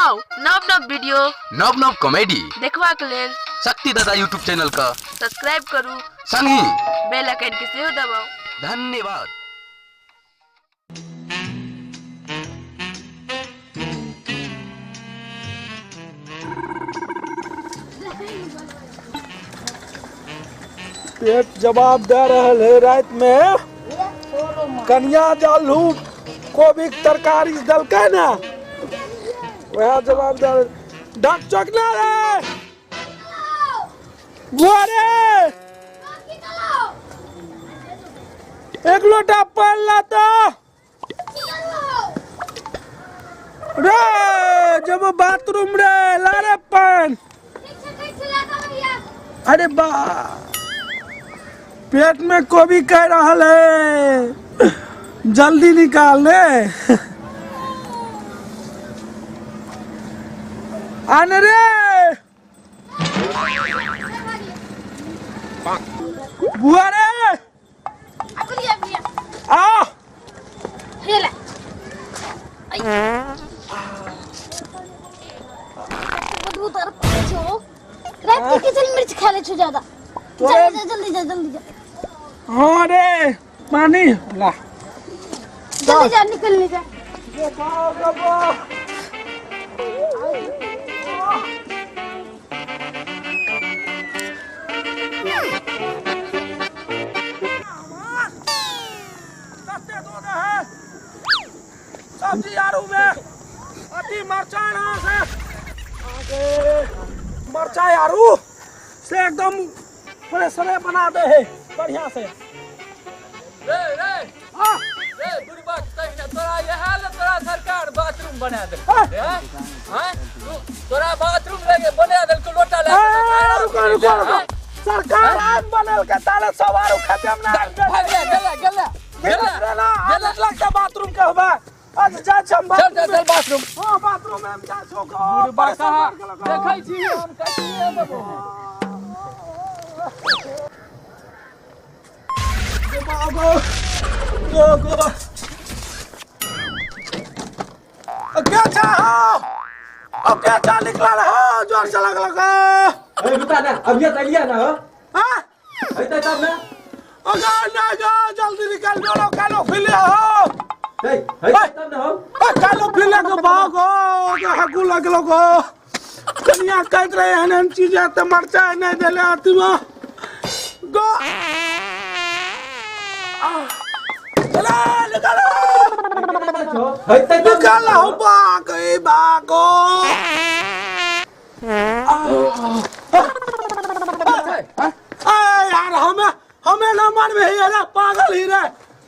आउ नव नव वीडियो नव नव कॉमेडी देखबाक लेल शक्ति दादा यूट्यूब चैनल का सब्सक्राइब करू, संगहि बेल आइकन के सेहो दबाउ। धन्यवाद। पेट जवाब दे रहल है। रात में कनिया जालू कोबी के तरकारी देलकै ने, वएह जवाब दे। डॉक्टर चौकना रे बुआ रे, एक लोटा पानि ला तो रे, जब बाथरूम रे ला रे पानि। अरे बा, पेट में कोबी कह रहल है, जल्दी निकाल ले। आन रे बुआ रे, आ रात के किचन मिर्च खा ले छु ज्यादा। तोरे- जल्दी जा, जल्दी जा, जल्दी जा। हाँ रे, पानी ला। जल्दी जा, निकल ले जा। सस्ते दूध है, सब्जी आरू में अति मरचाई ना से आगे मरचाई आरू से एकदम फ्रेशरे बना दे है बढ़िया से। रे रे। हाँ। रे बुढ़बा, तहिना तोरा इएह ले तोरा सरकार बाथरूम बना देलको। हाँ। हैं? हैं? तोरा बाथरूम लगे बना देलको, लोटा लए ए, रुको रुको रुको, सरकार आम बनल के ताले सब आरू खेते हम ना। गेला गेला गेला गेला। ना आदत लगता बाथरूम के होबा। आज जा छी हम। चल चल चल बाथरूम। हाँ, बाथरूम में हम जा छो को। बुढ़बा कहाँ देखै छी हम कथिए देबो। गो गो गो, क्या चाहो अब, क्या चाह निकला रहो जोर से लग लगा। अरे रुका ना, अब ये तलिया ना हो। हाँ। ऐते तब ना। अगर ना जा, जल्दी निकल जोरो कालो फिले हो। ए ऐते तब ना हो। आ कालो फिले के भाग हो के हकू लगलो गो। कनिया कहत रहे एहन एहन चीज है ते मरचाई नहीं देले आती में गो। चला निकालो। ऐते तब। निकाल हो बाग ए बागो। ए यार, हमें हमें नंबर में ही रे, पागल ही रे।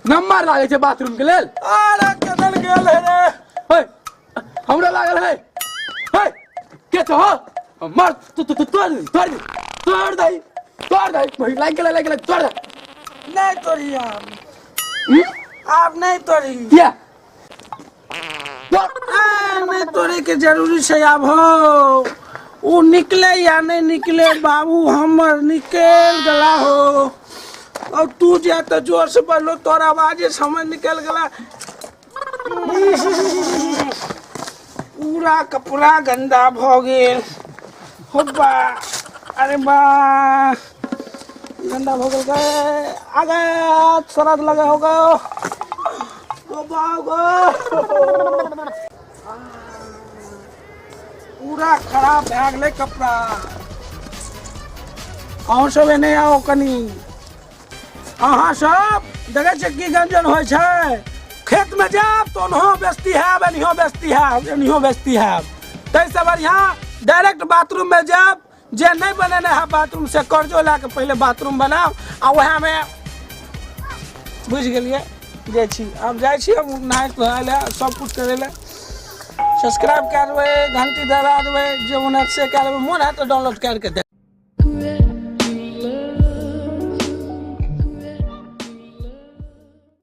नंबर लागै छै बाथरूम के लेल। अरे केदन गेल है रे? हे, हमरा लागल है। हे, के छो हो? मार तू तू तोड़ दे, तोड़ दे, तोड़ दे, तोड़ दे। भाई लाग गेलै, लाग गेलै, तोड़ दे। नहीं तोड़ी आप, आप नहीं तोड़ी। किया तोड़? आ, नहीं तोड़े के जरूरी छै आब हो। उ निकले या नहीं निकले बाबू, हमर निकल गला हो। और तू जे तो जोर से बोलो, तोर आवाज समझ निकल गला। पूरा कपड़ा गंदा भ गेल हो बा। अरे बा, गंदा भ गेल गे। आगे सरद लगे हो गयो गो बा गो। पूरा खराब भए गेलै कपड़ा। अहूँ सब एने आउ कनी। अहाँ सब देखै छियै की गंजन होइ छै। खेत में जायब तऽ ओनहो बेचती हैब, एनहियो बेचती हैब, एनहियो बेचती हैब। ताहिसँ बढ़िआँ डायरेक्ट बाथरूम में जायब। जे नहि बनेने है बाथरूम से कर्जो लए कऽ पहिले बाथरूम बनाउ आ उएहमे बुझि गेलियै। जाइ छी, आब जाइ छी हम नहाय धोआय लए, सब किछु करै लए। सब्सक्राइब कए देबै, घंटी दबा देबै, जे मोन हैत से कए लेबै। मोन हैत तऽ डाउनलोड करि कऽ देख।